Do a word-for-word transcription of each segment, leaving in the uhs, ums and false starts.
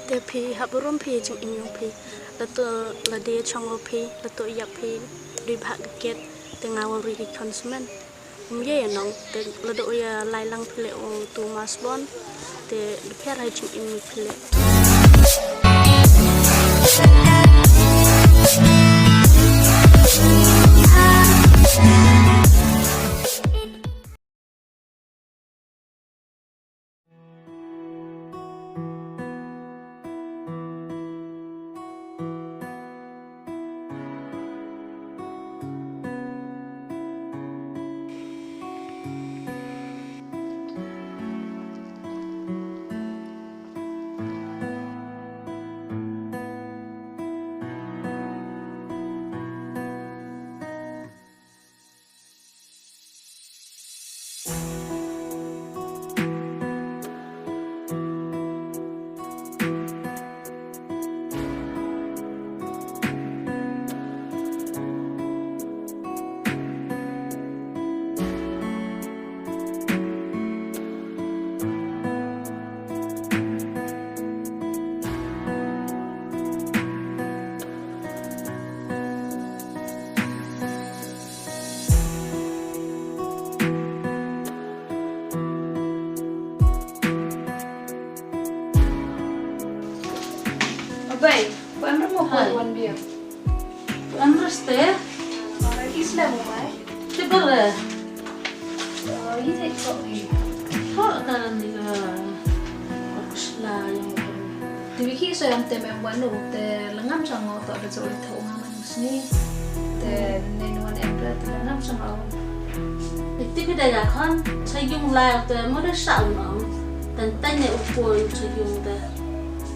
Te phi hap burom phi jingim jong phi. Lada, lada ïa chong o phi, lada ïap phi, dei bha ka kit, te nga wa ri ki khon smen. Um ye ïa nong, te lada u ïa lai lang phi leh u tu mas bon, te dei phi rai jingim phi leh. Abai, ba em remo ko wan biang. Ba em reste. Ora isla mo mai. Te bere. Ora ite ko ni. Ho ka ni ka. Isla yang. Te biki so yang te mem wanu te lengam sango to da so to ngam. Sni. Te nen wan em te te nam sang au. Iti ki da ya khan sa yung lai te mo da sa u nong. Tan tan ne u poi sa yung te.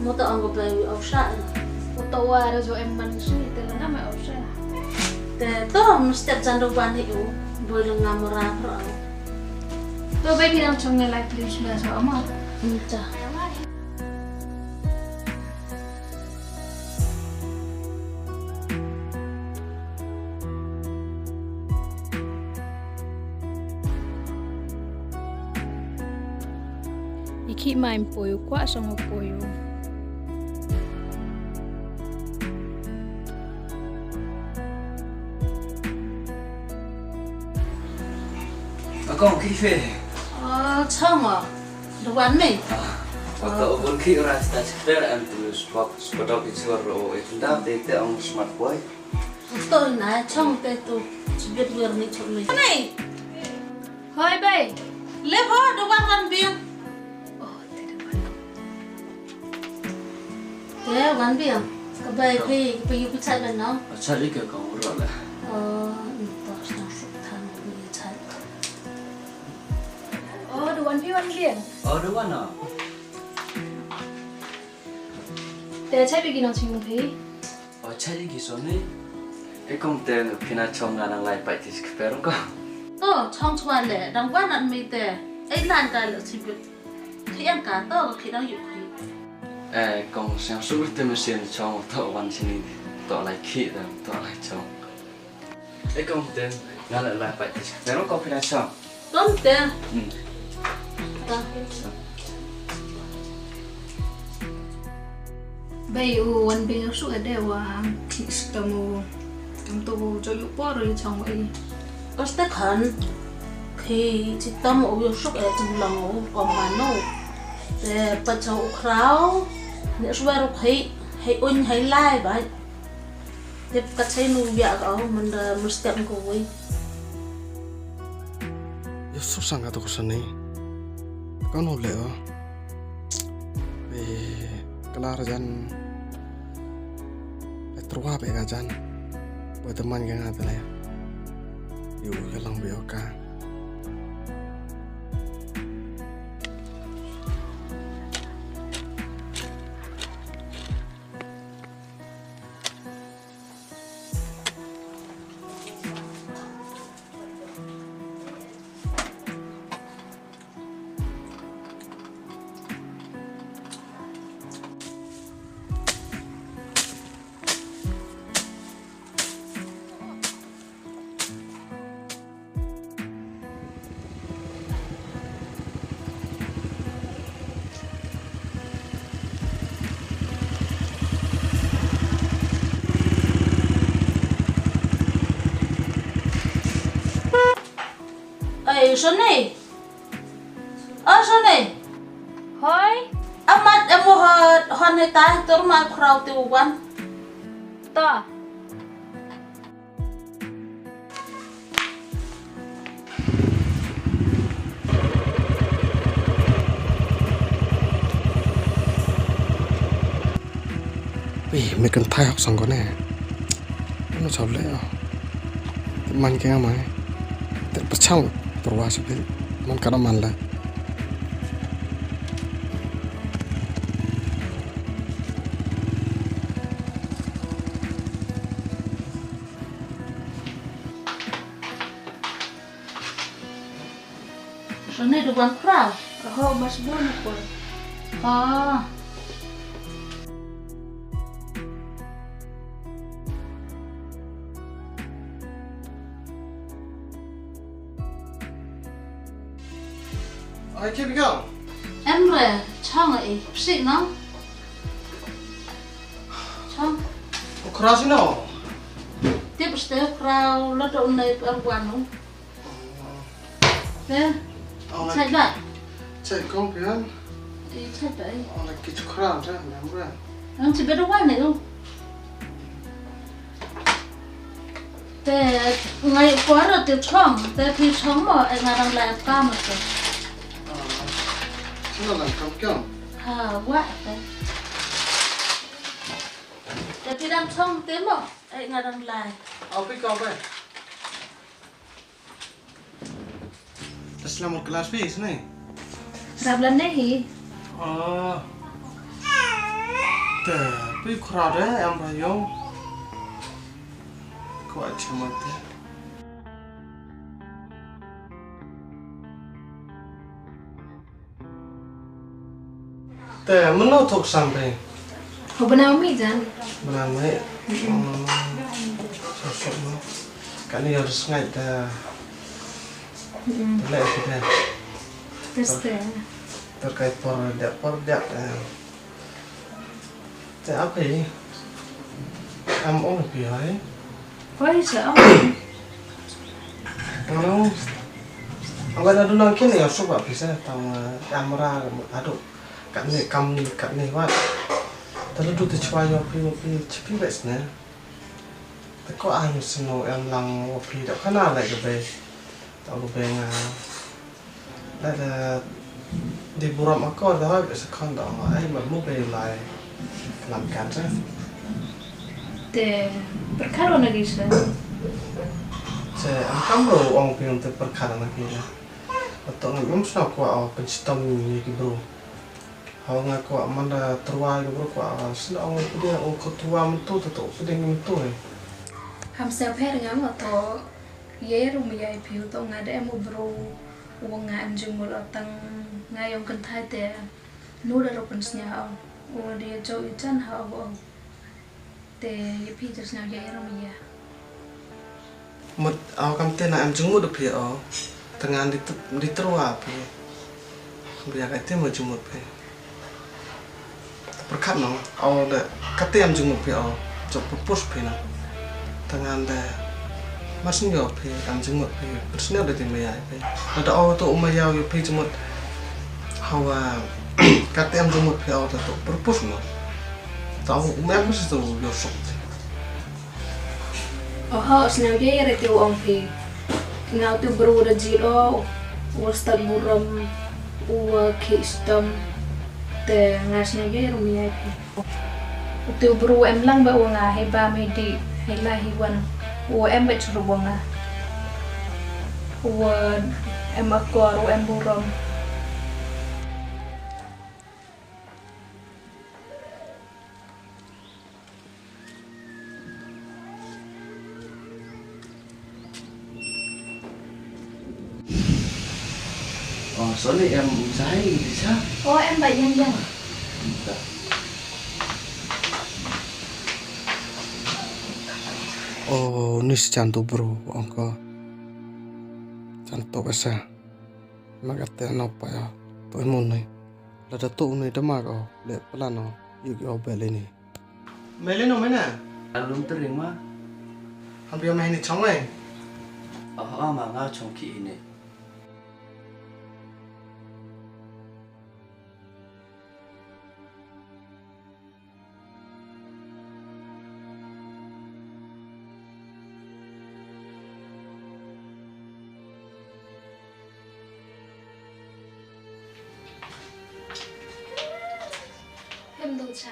Mo ta ong ko bai au sa. U to wa da jo em man sni te nam au sa. Te to mesti jan do ban hi u. Boi le ngam ra pro. To bai ki dang chong ne lai please na so ama. Nta. I khih ma im poyo, kwah song o poyo. Akong ki fe. Oh, chong o. Duwan me. Ah, wa ka ubun ki ura sta chper an tu spok, spodok i chor o e tunda te te ong smart boy. Uto ina chong te tu chibit wer ni chong me. Nei. Hoi bai. Le ho duwan wan biang. Oh, te duwan. Te wan biang. Ka bai phi, ka bai yu phi chai ban no. Achai ka ka ura la. Oh, to sna suk than ni chai. Oh, duwan phi wan biang. Oh, duwan no. Te chai bigi nong ching phi. Oh, chai bigi so ni. E kong te phi na chong nga nang lai pai tis ke perung ko. To, chong chwa le, dang wan at mi te. E lan ka le si bit. Khi an ka to, khi dang yu khi. E kong siang su te mesin chong to wan sini. To lai khi dang, to lai chong. E kong te, nga la la pa. Pero ko pina sa. Kom te. Hmm. Ta. Bai u wan bing su ade wa ki stamu. Kam to u jo yu por yu chong e. Koste khan. Khi chitam u yu suk e tu lang u kom mano. Te pa chong u krau. Ne suar u khi. Hai un hai lai bai. Tip ka chai nu ya ka au manda mustep ko wei. Yo susang ka to kusani. Kau no le o. Be kelar jan. Be trua be ka jan. Be teman ka nga te le. Yo ka lang be o ka. Shoni. O Shoni. Hoi. Amat em mo hot hon heta tur ma khraw ti wan. To. Pi, me kan thai hok sang ko ne. Ano chau le. Man ke ngamai. Te pachang perwa sepi. Man kada man le. Shoni da wan khraw. Ho, mas bun ko. Ha. Ai ke biga. Em re, chang ai, psi no. Chang. O khraw si no. Tip ste khraw la do ne per wan no. Te. Chai ba. Chai kong pian. Chai ba. Ala ki chukra ta namra. Ang chi bedo wan ne u. Te ngai kwara te chong, te pi chong mo e ngarang la ka mo te. Sino lang kam kyang. Ha, wa te. Te pi dang chong te mo e ngarang la. Au pi ka ba. Te slam mut klas phi isne? Rap lan ne hi. Oh. Te phi khra de em ba yong. Ko acha mate. Te mano thok sam phi? Ho bnai mi jan. Bnai mi. Sok sok mo. Kani yor sngai te. Te le ki te. Teste. Ter kai por dia por dia. Te ape. Am ong phi hai. Hoi sa ong. Ano. Awan adu nang kini ya suba pisa tang amra adu. Katne kam katne wat. Tadu tu te chwa yo pi pi chipi bes ne. Te ko ang sino em lang pi da kana lai ke be. Tau ke be nga. Da da di buram ako da hoi se kon da ai ma mu be lai. Lam kan se. Te perkara na gisa. Se ang kam ro ong pi te perkara na gisa. Ato ngam sna kwah o penshitom ïa ki bru. Hawa nga kwah man da trwa ki bru kwah sna ong pdeng ong ko trwa mynta to to pdeng mynta eh. Ham sna pher ngam ato ye rum ya i piu to nga da em u bru u nga em jingmul o tang nga yong kynthai te nu da ro pynsngew ong u de jo i jan ha ong ong. Te ïa phi te sngewbha ïa ram ïa. Mut aw kam te na em jingmut phi aw. Te ngan di tr- di trwa phi. Bia kai te mo jingmut phi. Te pyrkhat no aw de kate em jingmut phi aw. Jok purpose phi na. Te ngan de mas nyo phi em jingmut phi. Pyrshah de ti maya phi. Ada aw to maya ïa phi jingmut. Hawa kate em jingmut phi aw to purpose no. Tau mem sa tu yo sok. Oho, sngewbha ïa re te u ong phi. Nga u te bru da jil o, u stad burom, u khih stom. Te nga sngewbha ïa rum ïa phi. U te u bru em lang ba u nga hei ba mei di, hei la hei wan. U em ba churu u nga. U em akor, u em burom. Oh, sorry, em, usaha ini bisa. Oh, em, ba ïeng ïeng. Oh, ni si jan tu bru, ong ko. Jan tu basa. Magat te no pa ya. Tu imun ni. Lada tu ni da ma ko. Le plan no. Yuk yo beli ni. Mele no mena. Alum tering ma. Hampir mah ini chong eh. Oh, oh, ma nga chong ki ini. Em dong cha.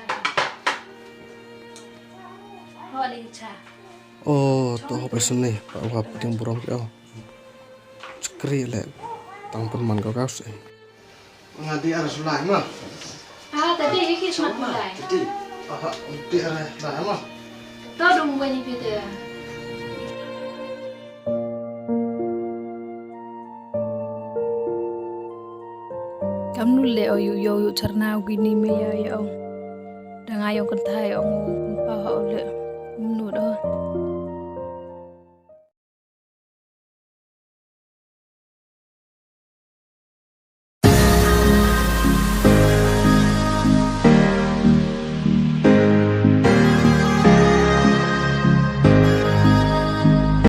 Ho ling cha. Oh, to hop ai sum ni, pa wa pdeng burom ki oh. Chakri le, tang pynman ka kaus eh. Nga di ar sulai ma. Ah, tadi iki smat mulai. Tadi, ah, di ar sulai ma. To dong bani pide. Kamnu le o yu yo yu charna gini me ya ya o. Dang ayong kentai ong kumpa ha o le. Mnu do.